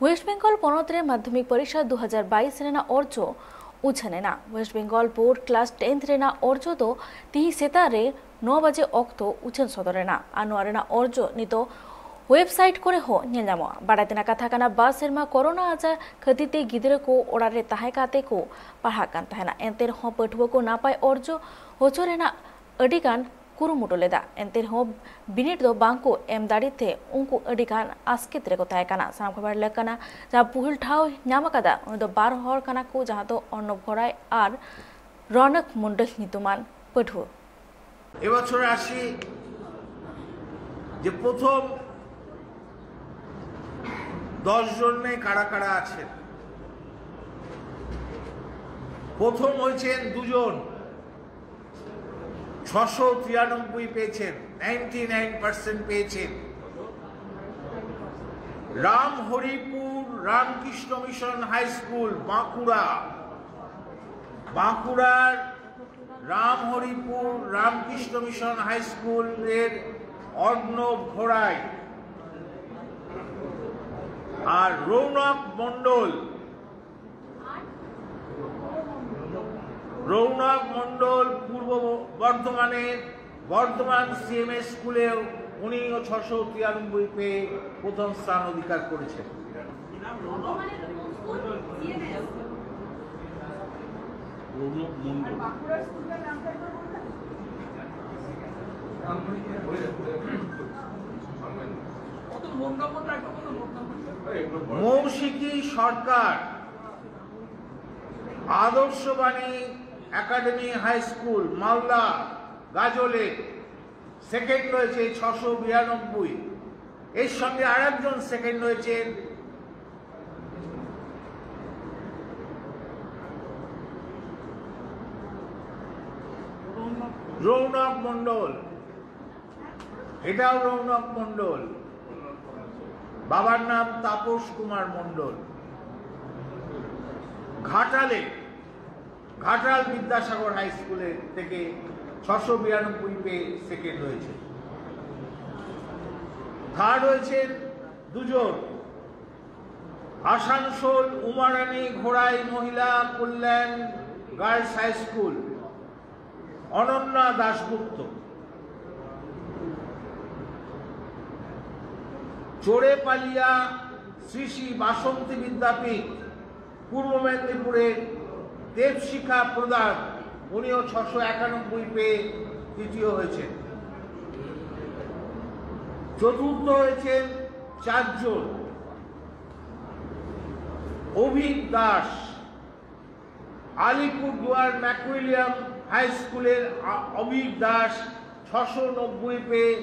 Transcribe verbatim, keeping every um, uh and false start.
West Bengal ᱯᱚᱱᱚᱛ ᱨᱮ ᱢᱟᱫᱽᱫᱷᱚᱢᱤᱠ ᱯᱚᱨᱤᱠᱷᱟ ᱫᱩ ᱦᱟᱡᱟᱨ ᱵᱟᱭᱤᱥ ᱨᱮᱱᱟᱜ ᱚᱨᱡᱚ ᱩᱪᱷᱟᱹᱱ ᱮᱱᱟ᱾ West Bengal board class tenth ᱨᱮᱱᱟᱜ ᱚᱨᱡᱚ ᱫᱚ ᱛᱤᱦᱤᱧ ᱥᱮᱛᱟᱜ ᱨᱮ ᱱᱚ ᱵᱟᱡᱮ ᱚᱠᱛᱚ ᱩᱪᱷᱟᱹᱱ ᱥᱚᱫᱚᱨ ᱮᱱᱟ ᱟᱨ ᱱᱚᱣᱟ ᱨᱮᱱᱟᱜ ᱚᱨᱡᱚ ᱱᱤᱛᱚᱜ ᱣᱮᱵᱥᱟᱭᱤᱴ ᱠᱚᱨᱮ ᱦᱚᱸ ᱧᱮᱞ ᱧᱟᱢᱚᱜᱼᱟ᱾ ᱵᱟᱲᱟᱭ ᱛᱮᱱᱟᱜ ᱠᱟᱛᱷᱟ ᱠᱟᱱᱟ, ᱵᱟᱨ ᱥᱮᱨᱢᱟ ᱠᱚᱨᱳᱱᱟ ᱟᱡᱟᱨ ᱠᱷᱟᱹᱛᱤᱨ ᱛᱮ ᱜᱤᱫᱽᱨᱟᱹ ᱠᱚ ᱚᱲᱟᱜ ᱨᱮ ᱛᱟᱦᱮᱸ ᱠᱟᱛᱮ ᱠᱚ ᱯᱟᱲᱦᱟᱜ ᱠᱟᱱ ᱛᱟᱦᱮᱱᱟ᱾ ᱮᱱᱛᱮ ᱨᱮᱦᱚᱸ ᱯᱟᱹᱴᱷᱩᱣᱟᱹ ᱠᱚ ᱱᱟᱯᱟᱭ ᱚᱨᱡᱚ ᱦᱚᱪᱚ ᱨᱮᱱᱟᱜ ᱟᱹᱰᱤ ᱜᱟᱱ ᱠᱩᱨᱩᱢᱩᱴᱩ ᱞᱮᱫᱟ᱾ ᱮᱱᱛᱮ ᱨᱮᱦᱚᱸ ᱵᱤᱱᱤᱰ ᱫᱚ ᱵᱟᱝ ᱠᱚ ᱮᱢ ᱫᱟᱲᱮ ᱛᱮ ᱩᱱᱠᱩ ᱟᱹᱰᱤ ᱜᱟᱱ ᱟᱥᱠᱮᱛ ᱨᱮᱠᱚ ᱛᱟᱦᱮᱸ ᱠᱟᱱᱟ᱾ ᱥᱟᱱᱟᱢ ᱠᱷᱚᱵᱚᱨ ᱞᱟᱹᱭ ᱠᱟᱱᱟ, ᱡᱟᱦᱟᱸ ᱯᱩᱦᱩᱞ ᱴᱷᱟᱶ ᱧᱟᱢ ᱟᱠᱟᱫᱟ, ᱩᱱᱤ ᱫᱚ ᱵᱟᱨ ᱦᱚᱲ ᱠᱟᱱᱟ ᱠᱚ, ᱡᱟᱦᱟᱸ ᱫᱚ ᱚᱨᱱᱚᱵ ᱜᱷᱚᱲᱟᱭ ᱟᱨ ᱨᱚᱱᱚᱠ ᱢᱚᱱᱰᱚᱞ ᱧᱩᱛᱩᱢᱟᱱ ᱯᱟᱹᱴᱷᱩᱣᱟᱹ᱾ এবছর আসি যে প্রথম দশ জনে কারা কারা আছেন। প্রথম হয়েছেন দুজন, ছশো তিরানব্বই পেয়েছেন, নাইনটি নাইন পার্সেন্ট পেয়েছেন। Ramharipur Ramakrishna mission high school, Bankura. বাঁকুড়ার Ramharipur Ramakrishna mission high স্কুলের অর্ণব ঘোড়াই। আর রৌনক মণ্ডল, রৌনক মণ্ডল পূর্ব বর্ধমানের বর্ধমান সিএমএস স্কুলেও উনিও ছশো তিরানব্বই পেয়ে প্রথম স্থান অধিকার করেছেন। Moushiki Sarkar, Adarshabani academy high school, Malda, গাজলে সেকেন্ড হয়েছে ছশো বিরানব্বই। এর সঙ্গে আরেকজন সেকেন্ড হয়েছেন রৌনক মণ্ডল, এটাও রৌনক মণ্ডল। বাবার নাম তাপস কুমার মণ্ডল। ঘাটালে, ঘাটাল বিদ্যাসাগর হাই স্কুলের থেকে ছশো বিরানব্বই পেয়ে সেকেন্ড হয়েছে। থার্ড হয়েছেন দুজন, আসানসোল উমারানী ঘোড়াই Mahila Kalyan girls high school, Ananya Dasgupta. Chorepalia Shri Shri Basanti Vidyapith, Purba মেদিনীপুরের দেবশিখা প্রধান, উনিও ছশো একানব্বই পেয়ে তৃতীয় হয়েছেন। চতুর্থ হয়েছেন চারজন: অভিক দাস, আলিপুরদুয়ার ম্যাকুইলিয়াম হাই স্কুলের আ-, অভিক দাস ছশো নব্বই পেয়ে